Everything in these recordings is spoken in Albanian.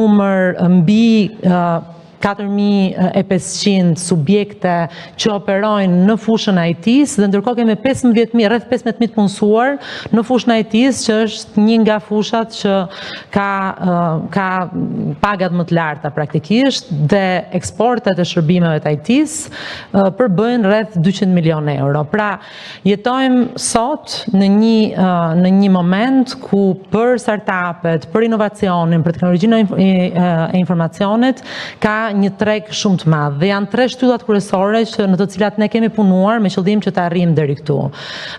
Numër mbi 4500 subjekte që operojnë në fushën e IT-së dhe ndërkohë kemi 15.000, rreth 15.000 të punësuar në fushën e IT-së, që është një nga fushat që ka pagat më të larta praktikisht dhe eksportet e shërbimeve të IT-së përbëjnë rreth 200 milion euro. Pra, jetojmë sot në një në një moment ku për startupet, për inovacionin, për teknologjinë e informacionit ka një treg shumë të madh dhe janë tre shtyllat kryesore që në të cilat ne kemi punuar me qëllim që të arrijmë deri këtu.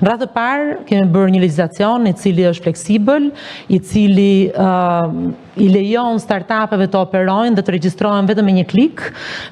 Në radhë të parë kemi bërë një legjislacion i cili është fleksibël, i cili i lejon startupeve të operojnë dhe të regjistrohen vetëm me një klik,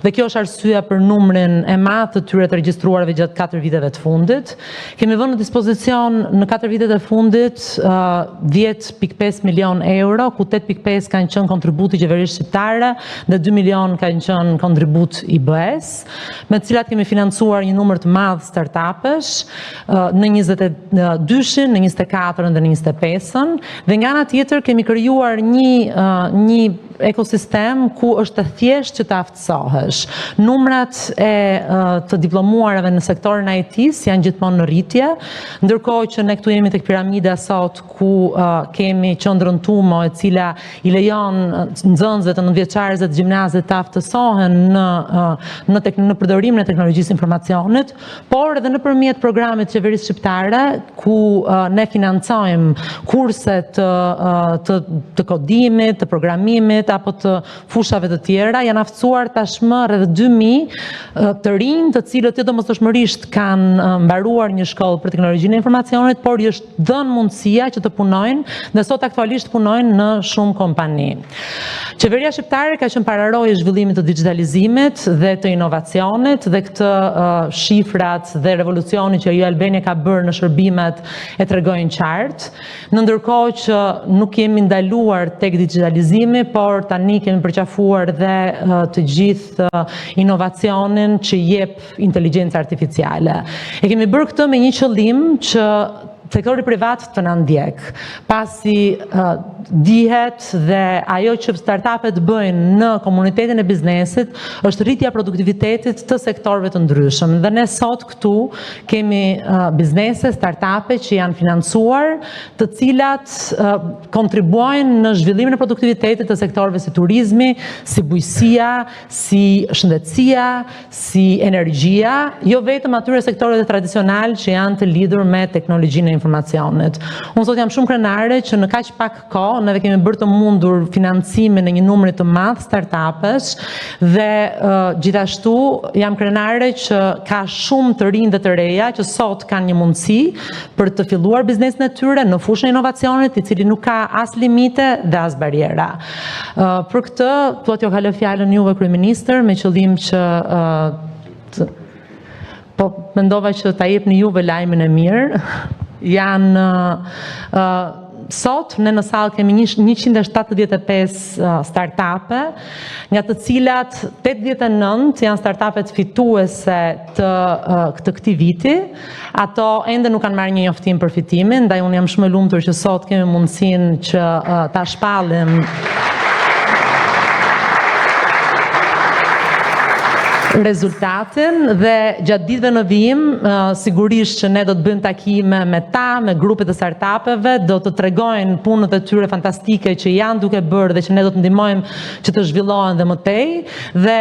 dhe kjo është arsyeja për numrin e madh të tyre të regjistruarve gjatë 4 viteve të fundit. Kemi vënë në dispozicion në 4 vitet e fundit 10.5 milion euro, ku 8.5 kanë qenë kontributi i qeverisë shqiptare dhe 2 milion kanë qenë kontribut i BE-s, me të cilat kemi financuar një numër të madh startupesh në 22-shin, në 24-ën dhe në 25-ën, dhe nga ana tjetër kemi krijuar një ekosistem ku është e thjeshtë që të aftësohesh. Numrat e të diplomuarve në sektorin e IT-s janë gjithmonë në rritje, ndërkohë që ne këtu jemi tek piramida sot ku kemi qendrën Tumo e cila i lejon nxënësve të nëntëvjeçarëve të gjimnazit të aftësohen në në tek, në përdorimin e teknologjisë informacionit, por edhe nëpërmjet programit të qeverisë shqiptare ku ne financojmë kurse të të të kodimit, të programimit apo të fushave të tjera, janë aftësuar tashmë rreth 2000 të rinj, të cilët jo domosdoshmërisht kanë mbaruar një shkollë për teknologjinë e informacionit, por i është dhënë mundësia që të punojnë dhe sot aktualisht punojnë në shumë kompani. Qeveria shqiptare ka qenë pararojë e zhvillimit të digitalizimit dhe të inovacionit dhe këtë shifrat dhe revolucioni që e-Albania ka bërë në shërbimet e tregojnë qartë. Në ndërkohë që nuk jemi ndaluar tek digitalizimi, por tani kemi përqafuar dhe të gjithë inovacionin që jep inteligjenca artificiale. E kemi bërë këtë me një qëllim që sektori privat të na ndjek, pasi dihet dhe ajo që startupet bëjnë në komunitetin e biznesit është rritja e produktivitetit të sektorëve të ndryshëm. Dhe ne sot këtu kemi biznese, startupe që janë financuar, të cilat kontribuojnë në zhvillimin e produktivitetit të sektorëve si turizmi, si bujqësia, si shëndetësia, si energjia, jo vetëm atyre sektorëve tradicional që janë të lidhur me teknologjinë e informacionit. Unë sot jam shumë krenare që në kaq pak kohë neve kemi bërë të mundur financimin e një numri të madh startupesh dhe gjithashtu jam krenare që ka shumë të rinj dhe të reja që sot kanë një mundësi për të filluar biznesin e tyre në fushën e inovacionit, i cili nuk ka as limite dhe as barriera. Për këtë, dua t'ju kaloj fjalën juve kryeministër me qëllim që po mendova që ta jepni juve lajmin e mirë. Janë sot ne në sallë kemi 175 startupe, nga të cilat 89 janë startupet fituese të të këtij viti. Ato ende nuk kanë marrë një njoftim për fitimin, ndaj unë jam shumë e lumtur që sot kemi mundësinë që ta shpallim rezultatin dhe gjatë ditëve në vijim, sigurisht që ne do të bëjmë takime me ta, me grupet e startupeve, do të tregojnë punët e tyre fantastike që janë duke bërë dhe që ne do të ndihmojmë që të zhvillohen dhe më tej. Dhe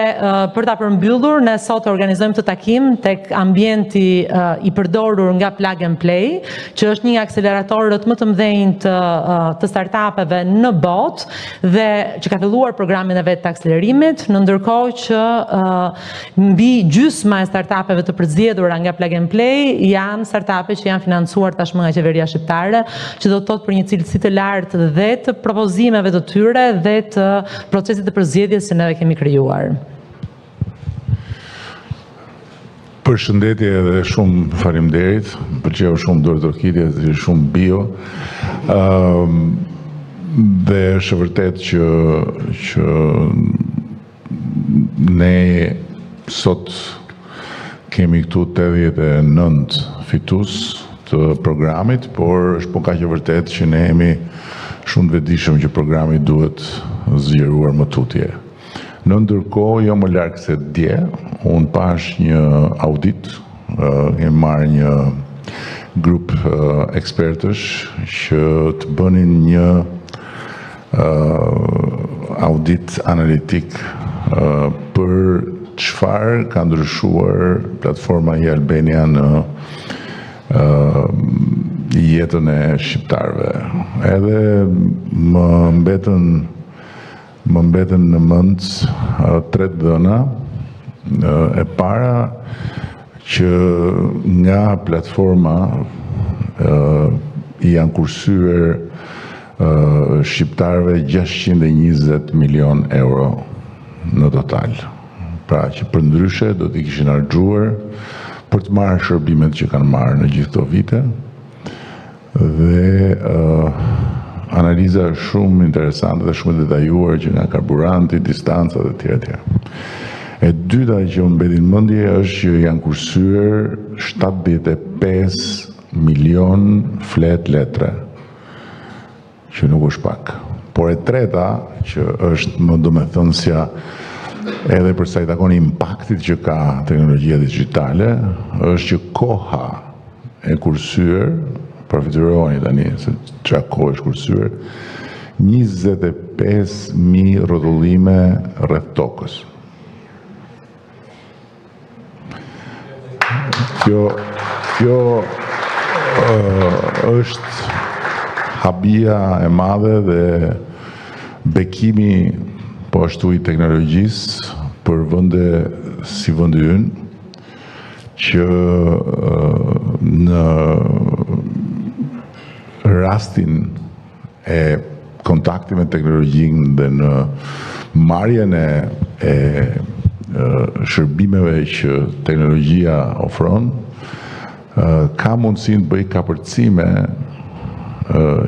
për ta përmbyllur, ne sot organizojmë këtë takim tek ambienti i përdorur nga Plug and Play, që është një nga akseleratorët më të mëdhenj të të startupeve në botë dhe që ka filluar programin e vet të akselerimit, në ndërkohë që mbi gjysma e startupeve të përzgjedhura nga Plug and Play janë startupe që janë financuar tashmë nga qeveria shqiptare, që do të thotë për një cilësi të lartë dhe të propozimeve të tyre dhe të procesit të përzgjedhjes që neve kemi krijuar. Përshëndetje dhe shumë faleminderit. Më pëlqeu shumë duartrokitja, është shumë bio. Ëm dhe është e vërtetë që që ne sot kemi këtu 89 fitues të programit, por është po kaq e vërtetë që ne jemi Shumë të vetëdijshëm që programi duhet zgjeruar më tutje. Në ndërkohë, jo më larg se dje, unë pashë një audit, kemi marrë një grup ekspertësh që të bënin një audit analitik për çfarë ka ndryshuar platforma e-Albania në jetën e shqiptarëve. Edhe më mbetën më mbetën në mend tre të dhëna. E para që nga platforma i janë kursyer shqiptarëve 620 milion euro në total. Pra që përndryshe do t'i kishin harxhuar për të marrë shërbimet që kanë marrë në gjithë këto vite dhe analiza është shumë interesante dhe shumë e detajuar që nga karburanti, distancat e tjera e tjera. E dyta që më mbeti në mendje është që janë kursyer 75 milion fletë letre, që nuk është pak. Por e treta, që është më domethënësja edhe për sa i takon impaktit që ka teknologjia digjitale, është që koha e kursyer, përfytyroni tani se çfarë kohë është kursyer, 25.000 rrotullime rreth tokës. Kjo kjo është habia e madhe dhe bekimi po ashtu i teknologjisë për vende si vendi ynë, që në rastin e kontaktit me teknologjinë dhe në marrjen e e shërbimeve që teknologjia ofron, ka mundësinë të bëjë kapërcime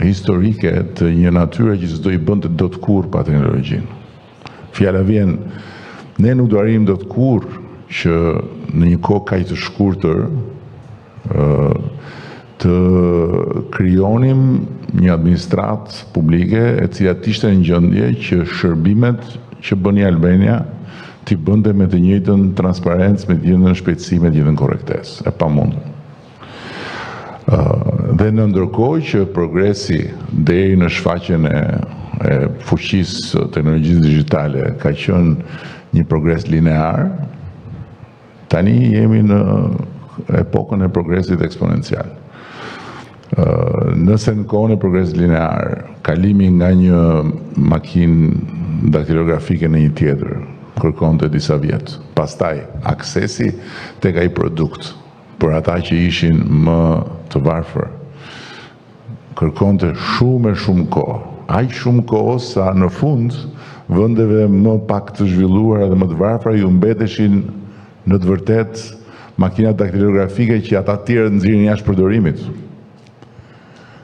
historike të një natyre që s'do i bënte dot kurrë pa teknologjinë. Fjala vjen, ne nuk do arrijmë dot kurrë që në një kohë kaq të shkurtër të krijonim një administratë publike e cila të ishte në gjendje që shërbimet që bën e-Albania t'i bënte me të njëjtën transparencë, me të njëjtën shpejtësi, me të njëjtën korrektesë. E pamundur. Dhe në ndërkohë që progresi deri në shfaqjen e e fuqisë së teknologjisë digjitale ka qenë një progres linear, tani jemi në epokën e progresit eksponencial. Nëse në kohën e progresit linear, kalimi nga një makinë daktilografike në një tjetër kërkonte disa vjet, pastaj aksesi tek ai produkt për ata që ishin më të varfër kërkonte shumë e shumë kohë, aq shumë kohë sa në fund vendeve më pak të zhvilluara dhe më të varfra ju mbeteshin në të vërtetë makinat daktilografike që ata tjerët nxjerrin jashtë përdorimit.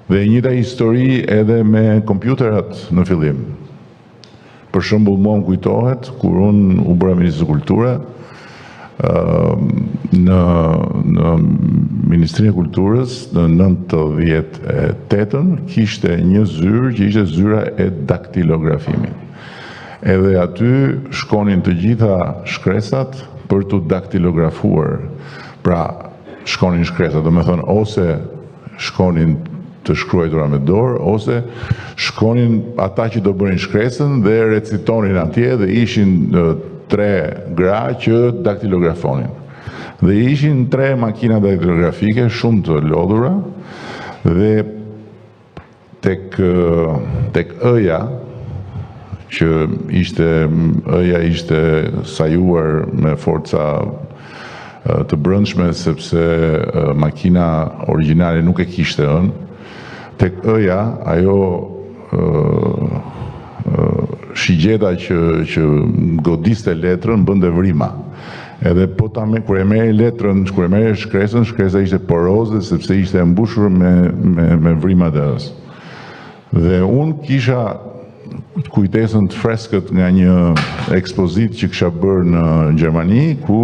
Dhe e njëjta histori edhe me kompjuterat në fillim. Për shembull, mua më kujtohet kur unë u bëra ministër kulture, në në Ministrinë e Kulturës në 98-ën kishte një zyrë që ishte zyra e daktilografimit. Edhe aty shkonin të gjitha shkresat për t'u daktilografuar. Pra, shkonin shkresat, domethënë ose shkonin të shkruajtura me dorë ose shkonin ata që do bënin shkresën dhe recitonin atje dhe ishin tre gra që daktilografonin. Dhe ishin tre makina daktilografike shumë të lodhura dhe tek tek ëja që ishte ëja ishte sajuar me forca të brendshme sepse makina origjinale nuk e kishte ën. Tek ëja ajo shigjeta që që godiste letrën bënte vrima. Edhe po ta me kur e merrje letrën, kur e merrje shkresën, shkresa ishte poroze sepse ishte e mbushur me me me vrimat e ës. Dhe unë kisha kujtesën të freskët nga një ekspozitë që kisha bërë në Gjermani, ku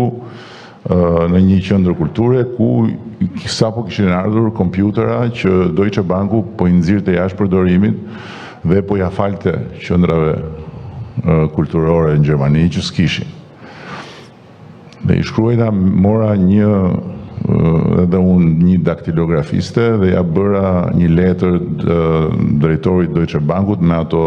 në një qendër kulture ku sapo kishin ardhur kompjutera që Deutsche Banku po i nxirrte jashtë përdorimit. Dhe po ia falte qendrave kulturore në Gjermani që s'kishin. Dhe i shkruajta, mora një edhe unë një daktilografiste dhe ia bëra një letër drejtorit Deutsche Bankut me ato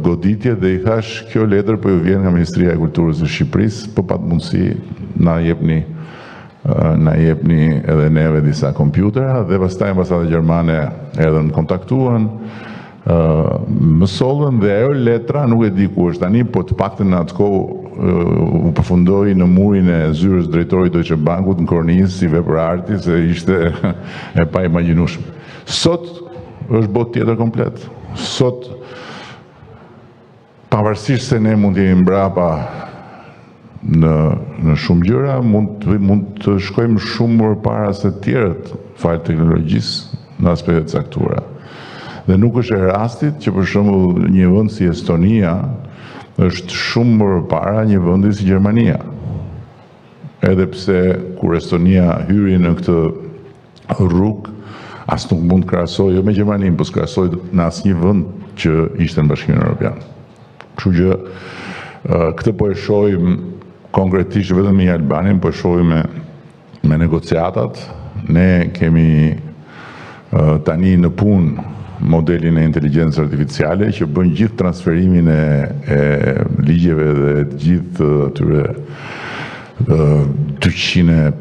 goditje dhe i thash kjo letër po ju vjen nga Ministria e Kulturës e Shqipërisë, po pat mundësi na jepni na jepni edhe neve disa kompjutera dhe pastaj ambasada gjermane erdhën kontaktuan, më sollën dhe ajo letra nuk e di ku është tani, po të paktën në atë kohë u përfundoi në murin e zyrës drejtorit Deutsche Bankut në Kornizë si vepër arti, se ishte e paimagjinueshme. Sot është botë tjetër komplet. Sot pavarësisht se ne mund të jemi mbrapa në në shumë gjëra, mund të mund të shkojmë shumë më përpara se të tjerët falë teknologjisë në aspekte të caktuara. Dhe nuk është e rastit që për shembull një vend si Estonia është shumë më përpara një vendi si Gjermania. Edhe pse kur Estonia hyri në këtë rrugë, as nuk mund të krahasoj jo me Gjermaninë, po s'krahasoj në asnjë vend që ishte në Bashkimin Evropian. Kështu që këtë po e shohim konkretisht vetëm me Albanian, po e shohim me me negociatat. Ne kemi tani në punë modelin e inteligjencës artificiale që bën gjithë transferimin e, e ligjeve dhe të gjithë atyre 250.000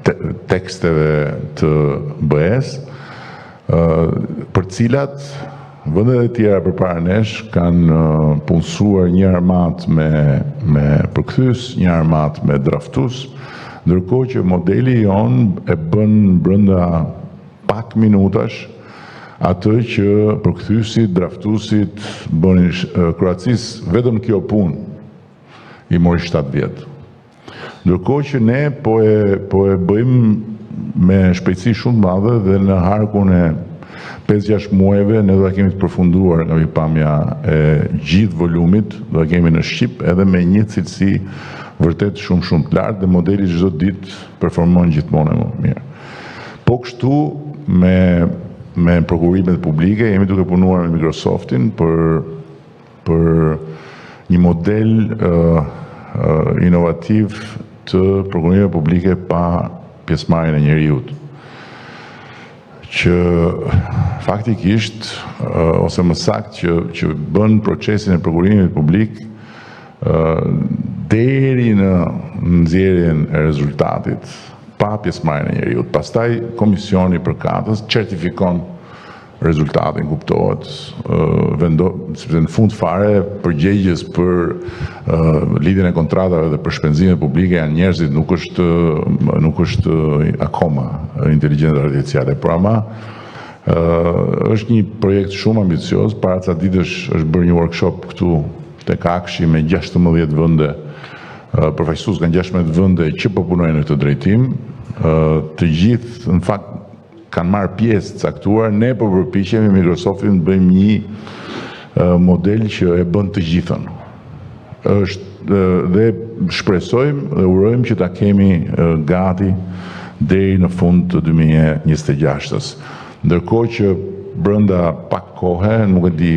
te teksteve të BE-s, për cilat vendet e tjera përpara nesh kanë punësuar një armat me me përkthyes, një armat me draftues, ndërkohë që modeli jon e bën brenda pak minutash atë që përkthyesit, draftuesit bënin. Kroacisë vetëm kjo punë i mori 7 vjet. Ndërkohë që ne po e po e bëjmë me shpejtësi shumë të madhe dhe në harkun e 5-6 muajve ne do ta kemi të përfunduar nga pikpamja e gjithë volumit, do ta kemi në shqip edhe me një cilësi vërtet shumë shumë të lartë dhe modeli çdo ditë performon gjithmonë e më mirë. Po kështu me me prokurimet publike jemi duke punuar me Microsoftin për për një model uh, uh, inovativ të prokurimeve publike pa pjesëmarrjen e njeriut që faktikisht ose më saktë që që bën procesin e prokurimit publik deri në nxjerrjen e rezultatit pa pjesëmarrjen e njeriut. Pastaj komisioni përkatës certifikon rezultatin, kuptohet, vendo, sepse në fund fare përgjegjës për lidhjen e kontratave dhe për shpenzimet publike janë njerëzit, nuk është nuk është akoma inteligjenca artificiale, por ama është një projekt shumë ambicioz. Para ca ditësh është bërë një workshop këtu tek AKSHI me 16 vende, përfaqësues nga 16 vende që po punojnë në këtë drejtim. Të gjithë në fakt kanë marrë pjesë të caktuar, ne po përpiqemi Microsoftin të bëjmë një model që e bën të gjithën. Është dhe shpresojmë dhe urojmë që ta kemi gati deri në fund të 2026-ës. Ndërkohë që brenda pak kohe, nuk e di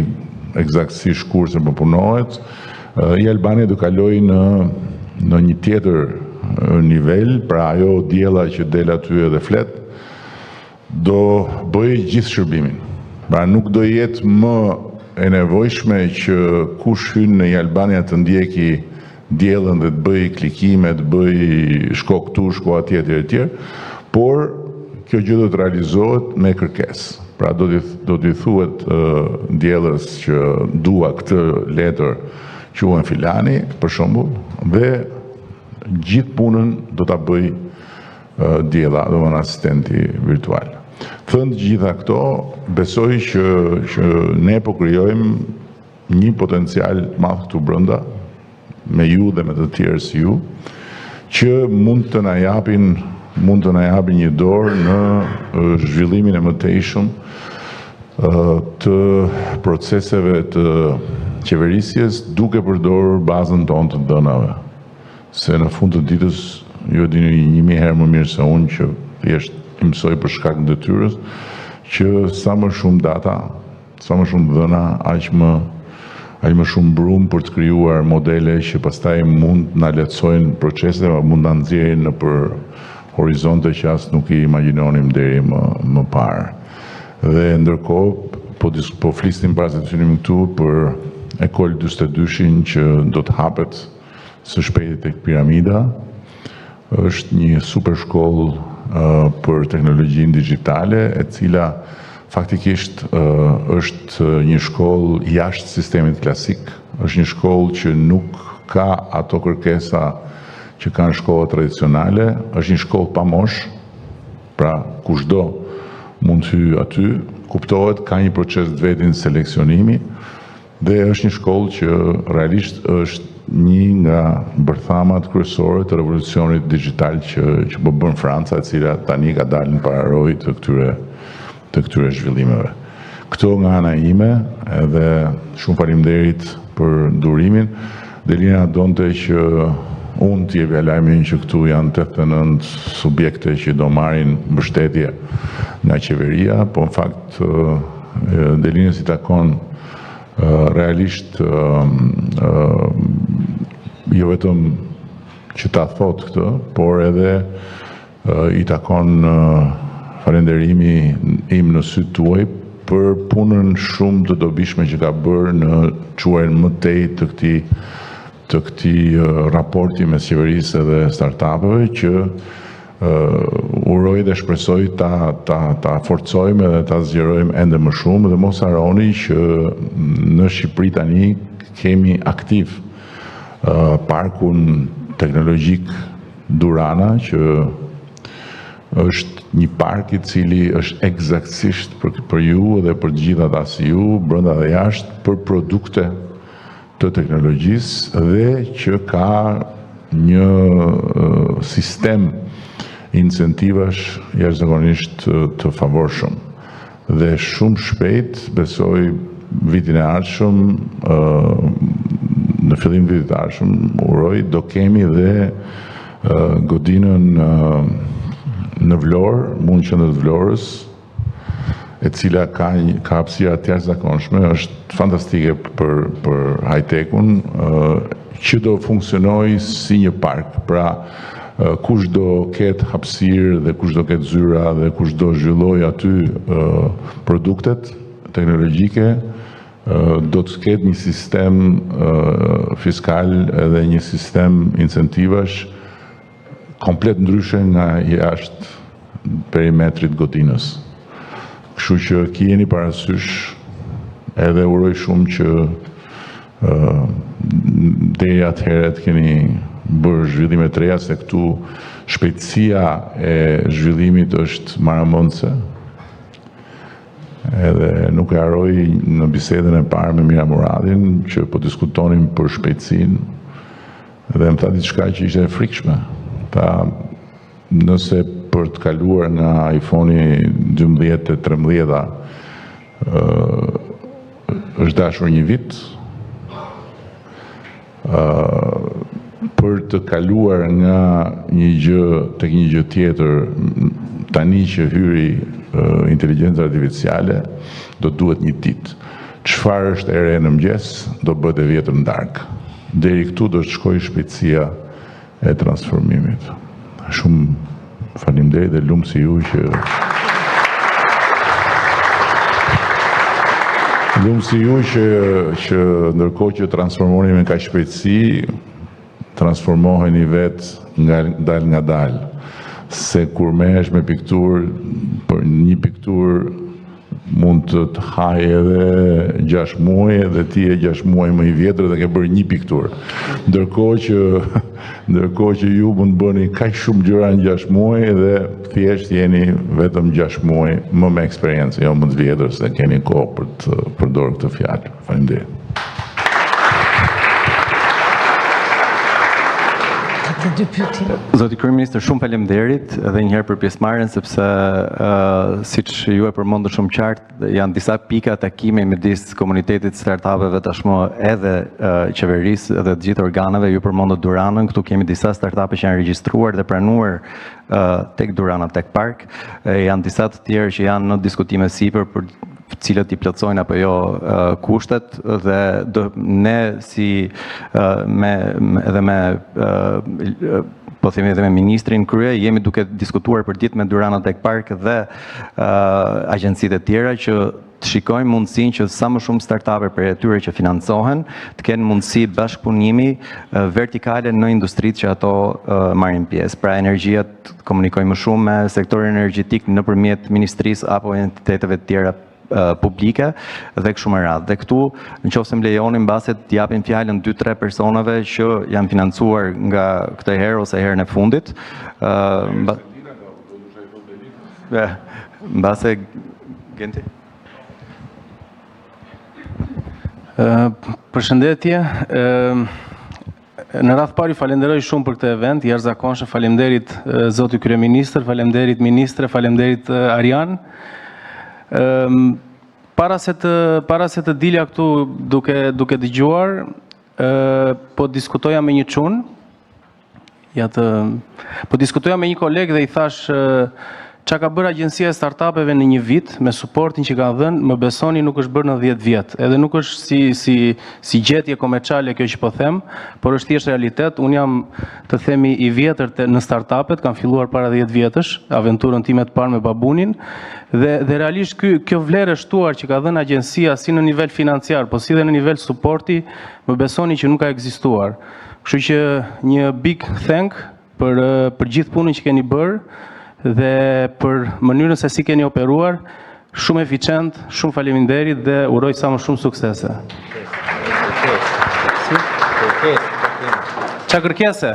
eksaktësisht kur se po punohet, e-Albania do kalojë në në një tjetër nivel, pra ajo Diella që del aty edhe flet, do bëjë gjithë shërbimin. Pra nuk do jetë më e nevojshme që kush hyn në e-Albania të ndjeki Diellën dhe të bëjë klikime, të bëjë shko këtu, shko atje etj etj, por kjo gjë do të realizohet me kërkesë. Pra do t'i do t'i thuhet Diellës që dua këtë letër quhen filani, për shembull, dhe gjithë punën do ta bëj Diella, domethënë asistenti virtual. Thënë të gjitha këto, besoj që që ne po krijojmë një potencial të madh këtu brenda me ju dhe me të tjerë si ju, që mund të na japin mund të na japin një dorë në zhvillimin e mëtejshëm të proceseve të qeverisjes duke përdorur bazën tonë të dhënave. Se në fund të ditës ju e dini një mijë herë më mirë se unë që thjesht i mësoj për shkak të detyrës, që sa më shumë data, sa më shumë dhëna, aq më aq më shumë brumë për të krijuar modele që pastaj mund na lehtësojnë proceset, apo mund na nxjerrin nëpër horizonte që as nuk i imagjinonim deri më më parë. Dhe ndërkohë po po flisnim para se të hynim këtu për Ecole 42-shin që do të hapet së shpejti tek Piramida. Është një super shkollë për teknologjinë digjitale, e cila faktikisht është një shkollë jashtë sistemit klasik, është një shkollë që nuk ka ato kërkesa që kanë shkollat tradicionale, është një shkollë pa moshë, pra kushdo mund të hyjë aty, kuptohet ka një proces të vetin seleksionimi dhe është një shkollë që realisht është një nga bërthamat kryesore të revolucionit digjital që që po bën Franca, e cila tani ka dalë në pararojë të këtyre të këtyre zhvillimeve. Këto nga ana ime, edhe shumë faleminderit për durimin. Delina donte që unë të jepja lajmin që këtu janë 89 subjekte që do marrin mbështetje nga qeveria, po në fakt Delinës i takon realisht jo vetëm që ta thotë këtë, por edhe i takon falenderimi im në sytë tuaj për punën shumë të dobishme që ka bërë në çuarjen më tej të këtij të këtij raporti mes qeverisë dhe startupeve që uroj dhe shpresoj ta ta ta forcojmë edhe ta zgjerojmë ende më shumë dhe mos harroni që në Shqipëri tani kemi aktiv parkun teknologjik Durana që është një park i cili është eksaktësisht për, për ju dhe për të gjithë ata si ju, brenda dhe jashtë, për produkte të teknologjisë dhe që ka një sistem incentivash jashtëzakonisht të favorshëm. Dhe shumë shpejt, besoj vitin e ardhshëm, në fillim vitit të ardhshëm, uroj, do kemi dhe godinën në Vlorë, mu në qendër të Vlorës, e cila ka një ka hapësira të jashtëzakonshme, është fantastike për për high-tech-un, që do funksionojë si një park. Pra, kush do ketë hapësirë dhe kush do ketë zyra dhe kush do zhvillojë aty produktet teknologjike, do të ketë një sistem fiskal edhe një sistem incentivash komplet ndryshe nga jashtë perimetrit godinës. Kështu që kijeni parasysh edhe uroj shumë që deri atëherë të keni bërë zhvillime të reja, se këtu shpejtësia e zhvillimit është marramendëse. Edhe nuk e harroj në bisedën e parë me Mira Muradin që po diskutonim për shpejtësinë dhe më tha diçka që ishte e frikshme. Tha, nëse për të kaluar nga iPhone-i 12 te 13-a, është dashur një vit, për të kaluar nga një gjë tek një gjë tjetër, tani që hyri inteligjenca artificiale, do duhet një ditë. Çfarë është e re në mëngjes, do bëhet e vjetër në darkë. Deri këtu do të shkojë shpejtësia e transformimit. Shumë faleminderit dhe lumë si ju që lumë si ju që që ndërkohë që transformoni me kaq shpejtësi, transformoheni vetë nga dal nga dal. Se kur merresh me pikturë, për një pikturë mund të të haj edhe 6 muaj dhe ti je 6 muaj më i vjetër dhe ke bërë një pikturë. Ndërkohë që ndërkohë që ju mund të bëni kaq shumë gjëra në 6 muaj dhe thjesht jeni vetëm 6 muaj më me eksperiencë, jo më të vjetër se keni kohë për të përdorur këtë fjalë. Faleminderit. Të dy pyetje. Zoti Kryeministër, shumë faleminderit edhe një herë për pjesëmarrjen sepse uh, siç ju e përmendët shumë qartë, janë disa pika takimi midis komunitetit startupeve tashmë edhe uh, qeverisë edhe të gjithë organeve. Ju përmendët Duranën, këtu kemi disa startupe që janë regjistruar dhe pranuar uh, tek Durana Tech Park. E, janë disa të tjerë që janë në diskutime sipër për cilët i plotësojnë apo jo uh, kushtet dhe do, ne si uh, me, me edhe me uh, po themi edhe me ministrin krye, jemi duke diskutuar për ditë me Durana Tech Park dhe uh, agjencitë e tjera që të shikojmë mundësinë që sa më shumë startupe për atyre që financohen, të kenë mundësi bashkëpunimi uh, vertikale në industritë që ato uh, marrin pjesë. Pra energjia të komunikojë më shumë me sektorin energjetik nëpërmjet ministrisë apo entiteteve të tjera uh, publike dhe kështu me radhë. Dhe këtu, nëse më lejoni, mbase të japim fjalën 2-3 personave që janë financuar nga këtë herë ose herën e fundit. Ë mba... Eh, mbase Genti? Ë, Përshëndetje. Ë, Në radhë parë ju falenderoj shumë për këtë event, jashtëzakonshëm. Faleminderit ë, zoti kryeministër, faleminderit ministre, faleminderit ë, Arjan. Ëm para se të para se të dilja këtu duke duke dëgjuar, ë po diskutoja me një çun. Ja të po diskutoja me një koleg dhe i thash ë, çka ka bërë agjencia e startupeve në një vit me suportin që ka dhënë, më besoni nuk është bërë në 10 vjet. Edhe nuk është si si si gjetje komerciale kjo që po them, por është thjesht realitet. Unë jam të themi i vjetër te, në startupet, kam filluar para 10 vjetësh, aventurën time të parë me Babunin dhe dhe realisht ky kjo vlerë e shtuar që ka dhënë agjencia si në nivel financiar, po si dhe në nivel suporti, më besoni që nuk ka ekzistuar. Kështu që një big thank për për gjithë punën që keni bërë dhe për mënyrën se si keni operuar, shumë eficient, shumë faleminderit dhe uroj sa më shumë suksese. Qa kërkese?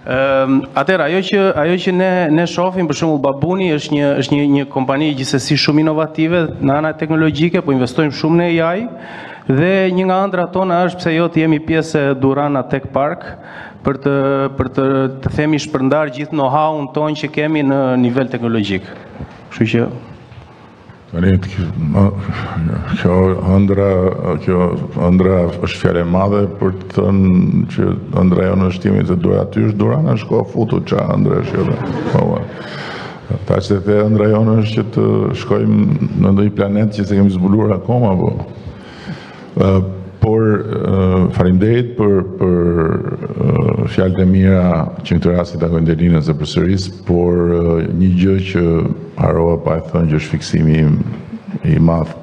Ëm, atëherë ajo që ajo që ne ne shohim për shembull Babuni është një është një një kompani gjithsesi shumë inovative në ana teknologjike, po investojmë shumë në AI dhe një nga ëndrrat tona është pse jo të jemi pjesë e Durana Tech Park për të për të të themi shpërndar gjithë know-how-un tonë që kemi në nivel teknologjik. Kështu që Tani, kjo ëndra, kjo ëndra është fjalë e madhe për të thënë që ëndra jonë është jemi të dura aty është Durana, shko futu ça ëndra është jo. Po, po. Ta që the ëndra jonë është që të shkojmë në ndonjë planet që s'e kemi zbuluar akoma, po. Ë, por ë, faleminderit për për ë, fjalët e mira që në këtë rast i takojnë Delinës dhe përsëris, por ë, një gjë që harrova pa e thënë që është fiksimi im i madh.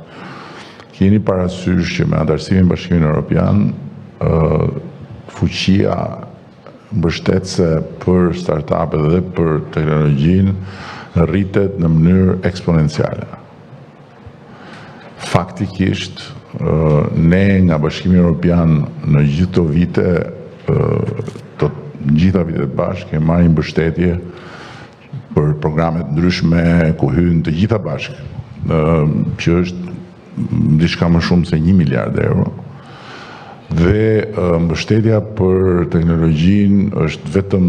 Keni parasysh që me anëtarësimin në Bashkimin Evropian, ë fuqia mbështetëse për startup-et dhe për teknologjinë rritet në mënyrë eksponenciale. Faktikisht, ë, ne nga Bashkimi Evropian në gjithë këto vite, ë, të gjitha vitet bashkë, kemi marrë një mbështetje për programe të ndryshme ku hynë të gjitha bashkë, ë, që është diçka më shumë se 1 miliard euro. Dhe ë, mbështetja për teknologjinë është vetëm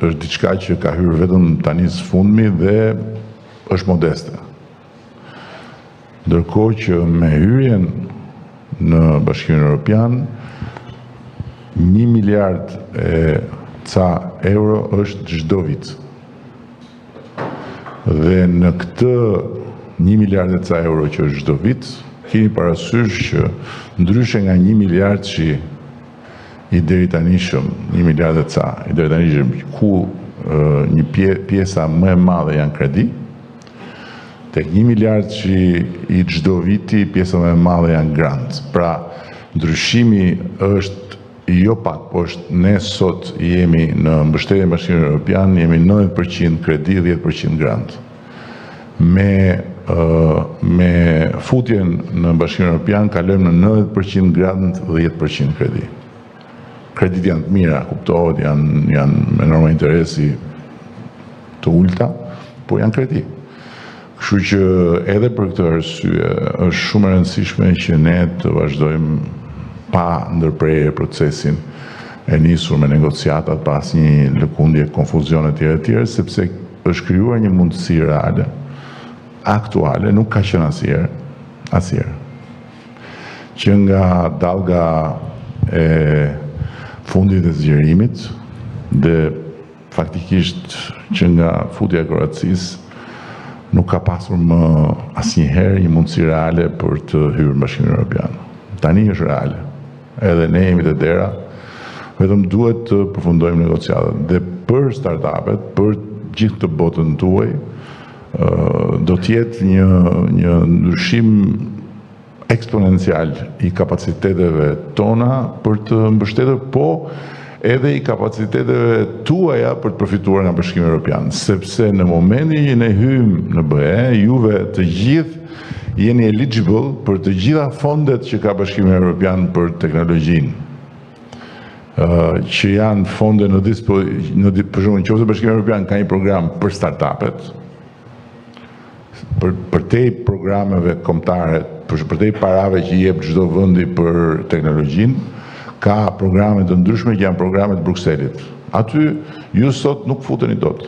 është diçka që ka hyrë vetëm tani së fundmi dhe është modeste. Ndërkohë që me hyrjen në Bashkimin Evropian, 1 miliard e ca euro është çdo vit. Dhe në këtë 1 miliard e ca euro që është çdo vit, keni parasysh që ndryshe nga 1 miliard që i deri tanishëm, 1 miliard e ca, i deri tanishëm, ku ë, një pjesa më e madhe janë kredi, tek 1 miliard që i çdo viti pjesa më e madhe janë grant. Pra, ndryshimi është jo pak, po është ne sot jemi në mbështetjen e Bashkimit Evropian, jemi 90% kredi, 10% grant. Me, ë, me futjen në Bashkimin Evropian kalojmë në 90% grant, 10% kredi. Kredit janë të mira, kuptohet, janë janë me norma interesi të ulta, po janë kredi. Kështu që edhe për këtë arsye është shumë e rëndësishme që ne të vazhdojmë pa ndërprerje procesin. e nisur me negociatat pa asnjë lëkundje, konfuzion e tjera e tjera, sepse është krijuar një mundësi reale, aktuale, nuk ka qenë asnjëherë, asnjëherë. Që nga dallga e fundit e zgjerimit dhe faktikisht që nga futja e Kroacisë nuk ka pasur më asnjëherë një mundësi reale për të hyrë në Bashkimin Evropian. Tani është reale. Edhe ne jemi te dera, vetëm duhet të përfundojmë negociatat. Dhe për startupet, për gjithë të botën tuaj, do të jetë një një ndryshim eksponencial i kapaciteteve tona për të mbështetur, po edhe i kapaciteteve tuaja për të përfituar nga Bashkimi Evropian, sepse në momentin që ne hyjmë në BE, juve të gjithë jeni eligible për të gjitha fondet që ka Bashkimi Evropian për teknologjinë që janë fonde në dispo në për shembull, nëse Bashkimi Evropian ka një program për startupet, për përtej programeve kombëtare, për përtej parave që jep çdo vendi për teknologjinë, ka programe të ndryshme që janë programe të Brukselit. Aty ju sot nuk futeni dot,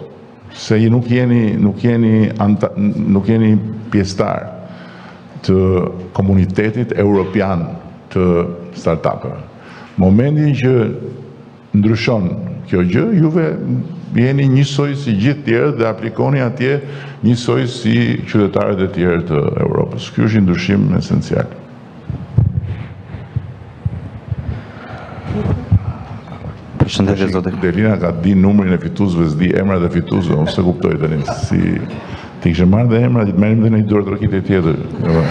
se ju nuk jeni nuk jeni anta, nuk jeni pjesëtar të komunitetit europian të startupeve. Momentin që ndryshon kjo gjë, juve jeni njësoj si gjithë tjerët dhe aplikoni atje njësoj si qytetarët e tjerë të Europës. Ky është një ndryshim esencial. Përshëndetje zoti. Delina ka di numrin e fituesve, s'di emrat e fituesve, unë s'e kuptoj tani si ti kishe marrë dhe emrat, i të merrim dhe në një duartrokitje tjetër. Jo.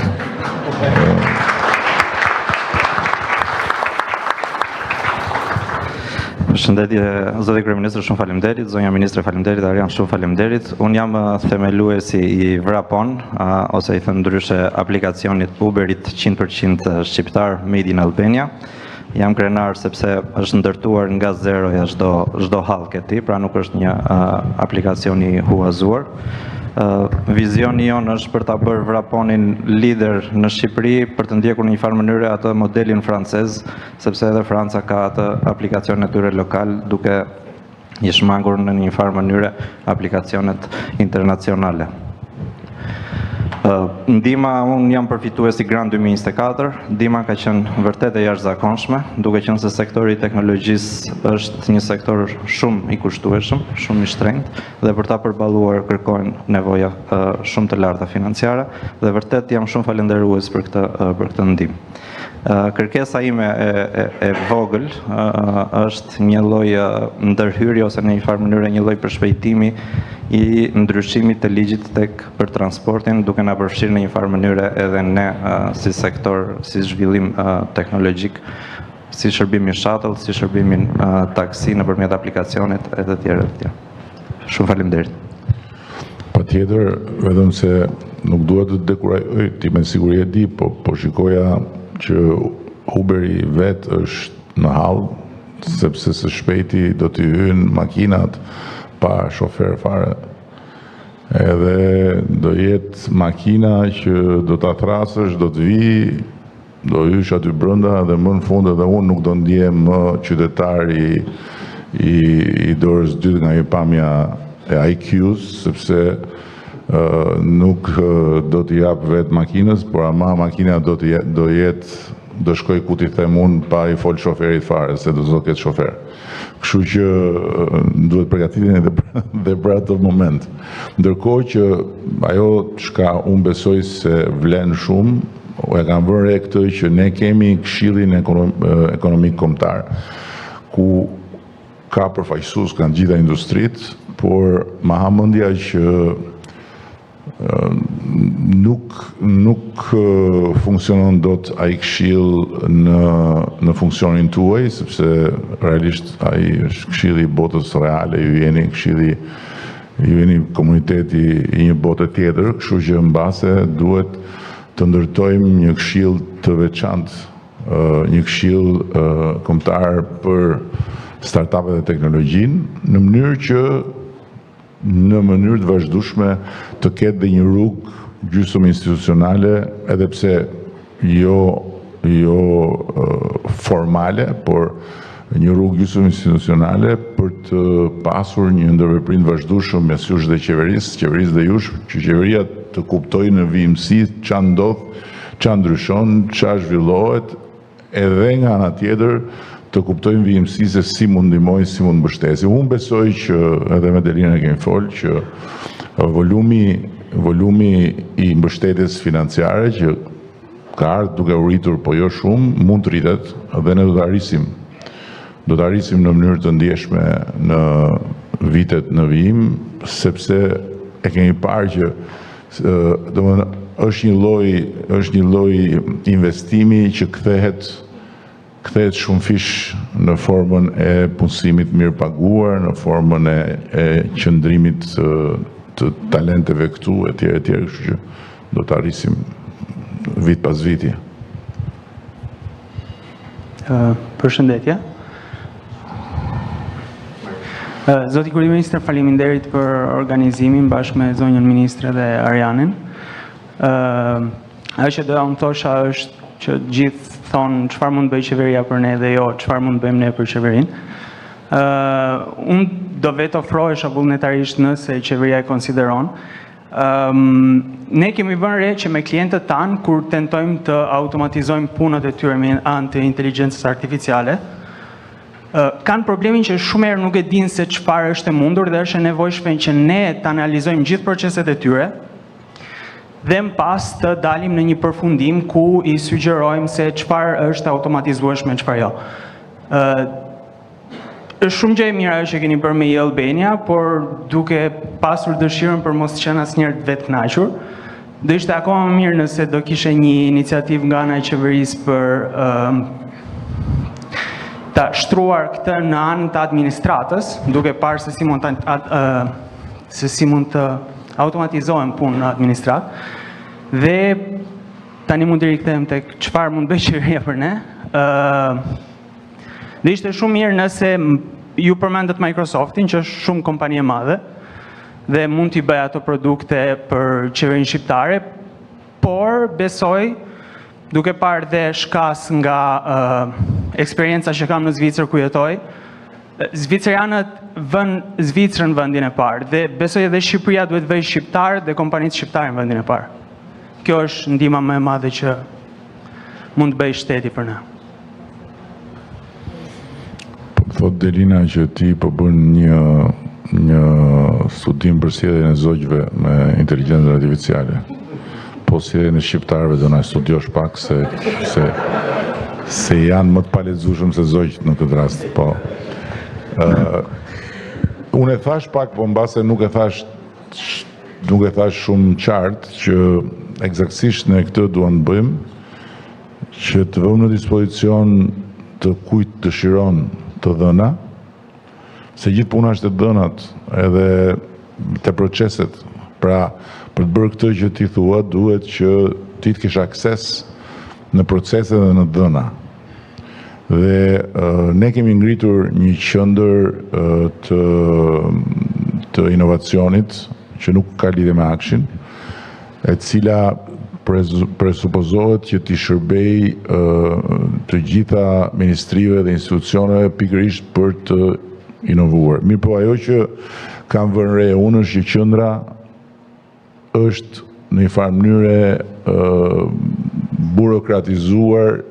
Përshëndetje zoti kryeministër, shumë faleminderit, zonja ministre faleminderit, Arjan shumë faleminderit. Unë jam themeluesi i Vrapon, ose i thënë ndryshe aplikacionit Uberit 100% shqiptar Made in Albania. Jam krenar sepse është ndërtuar nga zeroja çdo çdo hallkë e tij, pra nuk është një uh, aplikacion i huazuar. Uh, vizioni jonë është për ta bërë Vraponin lider në Shqipëri, për të ndjekur në një farë mënyre atë modelin francez, sepse edhe Franca ka atë aplikacionin e tyre lokal duke i shmangur në një farë mënyre aplikacionet internacionale. Ndihma, unë jam përfitues i Grant 2024, ndihma ka qenë vërtet e jashtëzakonshme, duke qenë se sektori i teknologjisë është një sektor shumë i kushtueshëm, shumë i shtrenjtë dhe për ta përballuar kërkojnë nevoja shumë të larta financiare dhe vërtet jam shumë falënderues për këtë për këtë ndihmë. Kërkesa ime e, e, e vogël është një lloj ndërhyrje ose në një farë mënyre një lloj përshpejtimi i ndryshimit të ligjit tek për transportin, duke na përfshirë në një farë mënyre edhe ne si sektor, si zhvillim teknologjik, si shërbimin shuttle, si shërbimin taksi nëpërmjet aplikacionit e të tjera e të tjera. Shumë faleminderit. Pa tjetër, vetëm se nuk dua të dekurajoj, ti me siguri e di, po, po shikoja që Uberi vetë është në hall, sepse së shpejti do t'i hynë makinat pa shofer fare. Edhe do jetë makina që do ta thrasësh, do të vi, do hysh aty brenda dhe më në fund edhe unë nuk do ndjem më qytetar i i, i dorës dytë nga një pamja e IQ-s, sepse uh, nuk uh, do t'i jap vetë makinës, por ama makina do të do jetë do shkoj ku t'i them unë pa i fol shoferit fare, se do s'do ketë shofer. Kështu që duhet përgatiteni edhe për, dhe për atë moment. Ndërkohë që ajo çka unë besoj se vlen shumë, e kam vënë re këtë që ne kemi Këshillin Ekonomik Kombëtar, ku ka përfaqësues nga të gjitha industritë, por ma ha mendja që nuk nuk funksionon dot ai këshill në në funksionin tuaj, sepse realisht ai është këshilli i botës reale, ju jeni këshilli ju jeni komuniteti i një bote tjetër, kështu që mbase duhet të ndërtojmë një këshill të veçantë, një këshill kombëtar për startupet dhe teknologjinë, në mënyrë që në mënyrë të vazhdueshme të ketë dhe një rrugë gjysmë institucionale, edhe pse jo jo formale, por një rrugë gjysmë institucionale për të pasur një ndërveprim të vazhdueshëm mes jush dhe qeverisë, qeverisë dhe jush, që qeveria të kuptojë në vijimësi ça ndodh, ça ndryshon, ça zhvillohet, edhe nga ana tjetër të kuptojmë vijimësi se si mund ndihmojë, si mund mbështesi. Unë besoj që edhe me Delinën e kemi fol që volumi volumi i mbështetjes financiare që ka ardhur duke u rritur, po jo shumë, mund të rritet dhe ne do ta rrisim. Do ta rrisim në mënyrë të ndjeshme në vitet në vijim, sepse e kemi parë që domethënë është një lloj është një lloj investimi që kthehet kthehet shumë fish në formën e punësimit mirë paguar, në formën e, e qëndrimit të, të talenteve këtu etj etj, kështu që do ta rrisim vit pas viti. Përshëndetje. Zoti Kryeministër, faleminderit për organizimin bashkë me zonjën ministre dhe Arjanin. Ajo që doja unë thosha është që gjithë thonë çfarë mund të bëjë qeveria për ne dhe jo çfarë mund të bëjmë ne për qeverinë. Unë do vetë ofrohesha vullnetarisht nëse qeveria e konsideron. Ne kemi vënë re që me klientët tanë kur tentojmë të automatizojmë punët e tyre me anë të inteligjencës artificiale, kanë problemin që shumë herë nuk e dinë se çfarë është e mundur dhe është e nevojshme që ne të analizojmë gjithë proceset e tyre dhe më pas të dalim në një përfundim ku i sugjerojmë se çfarë është automatizueshme, çfarë jo. Është shumë gjë e mirë ajo që keni bërë me e-Albania, por duke pasur dëshirën për mos të qenë asnjëherë të vetëkënaqur, do ishte akoma më mirë nëse do kishe një iniciativë nga ana e qeverisë për ta shtruar këtë në anë të administratës, duke parë se si mund të se si mund të automatizohen punë në administratë. Dhe tani mund të rikthehem tek çfarë mund bëjë qeveria për ne. Ë Dhe ishte shumë mirë nëse ju përmendët Microsoftin, që është shumë kompani e madhe dhe mund t'i bëjë ato produkte për qeverinë shqiptare, por besoj duke parë dhe shkas nga uh, eksperienca që kam në Zvicër ku jetoj, Zvicerianët vën Zvicrën në vendin e parë dhe besoj edhe Shqipëria duhet të vëjë shqiptarët dhe kompanitë shqiptare në vendin e parë. Kjo është ndihma më e madhe që mund të bëjë shteti për ne. Po thot Delina që ti po bën një një studim për sjelljen e zogjve me inteligjencën artificiale. Po sjelljen e shqiptarëve do na studiosh pak se se se janë më të palexueshëm se zogjt në këtë rast, po. Ë unë e thash pak, po mbase nuk e thash nuk e thash shumë qartë që eksaktësisht ne këtë duam të bëjmë, që të vëmë në dispozicion të kujt dëshiron të dhëna, se gjithë puna është të dhënat edhe të proceset. Pra, për të bërë këtë që ti thua, duhet që ti të kesh akses në procese dhe në dhëna. Dhe ne kemi ngritur një qendër të të inovacionit që nuk ka lidhje me AKSHI-n, e cila presupozohet që t'i shërbej të gjitha ministrive dhe institucioneve pikërisht për të inovuar. Mirë po ajo që kam vënë re unë është që qendra është në një farë mënyre burokratizuar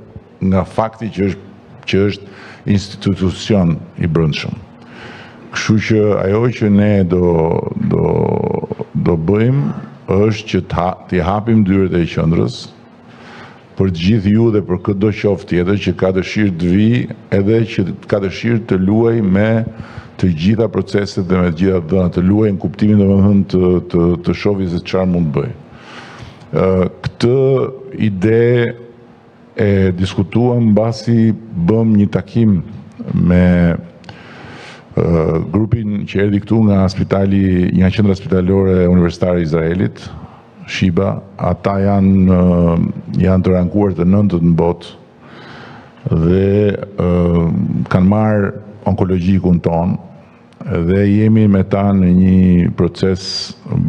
nga fakti që është që është institucion i brendshëm. Kështu që ajo që ne do do do bëjmë është që ta t'i hapim dyert e qendrës për të gjithë ju dhe për këdo qoftë tjetër që ka dëshirë të vijë edhe që ka dëshirë të luaj me të gjitha proceset dhe me të gjitha dhënat, të luaj në kuptimin domethënë të të të shohë se çfarë mund të bëj. Ë këtë ide e diskutuam mbasi bëm një takim me grupin që erdhi këtu nga spitali, nga qendra spitalore universitare e Izraelit, Shiba, ata janë janë të rankuar të nëntët në botë dhe kanë marrë onkologjikun ton dhe jemi me ta në një proces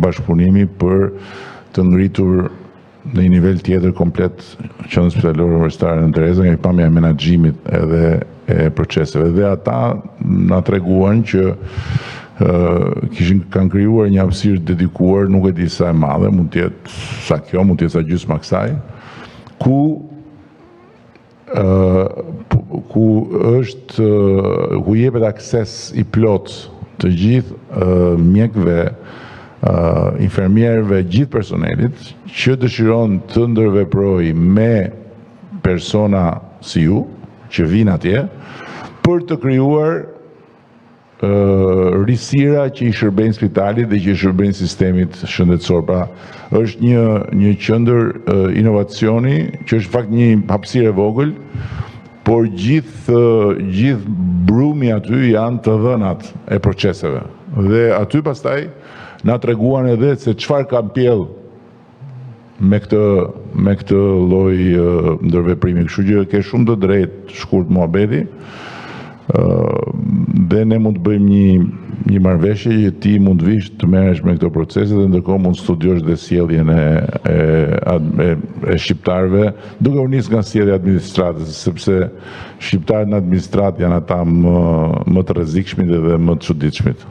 bashkëpunimi për të ngritur në një nivel tjetër komplet Qendrën Spitalore Universitare Nënë Tereza nga pikëpamja e menaxhimit edhe e proceseve. Dhe ata na treguan që kishin kanë krijuar një hapësirë dedikuar, nuk e di sa e madhe, mund të jetë sa kjo, mund të jetë sa gjysma kësaj, ku ku është ku jepet akses i plot të gjithë mjekëve, infermierëve, gjithë personelit që dëshiron të ndërveprojë me persona si ju, që vinë atje, për të krijuar risira që i shërbejnë spitalit dhe që i shërbejnë sistemit shëndetësor. Pra, është një një qendër inovacioni që është në fakt një hapësirë e vogël, por gjithë gjithë brumi aty janë të dhënat e proceseve. Dhe aty pastaj na treguan edhe se çfarë ka pjell me këtë me këtë lloj ndërveprimi. Kështu që ke shumë të drejtë, shkurt muhabeti. Dhe ne mund të bëjmë një një marrëveshje që ti mund të vish të merresh me këto procese dhe ndërkohë mund të studiosh dhe sjelljen e e e, e shqiptarëve, duke u nis nga sjellja e administratës, sepse shqiptarët në administratë janë ata më më të rrezikshmit edhe më të çuditshmit.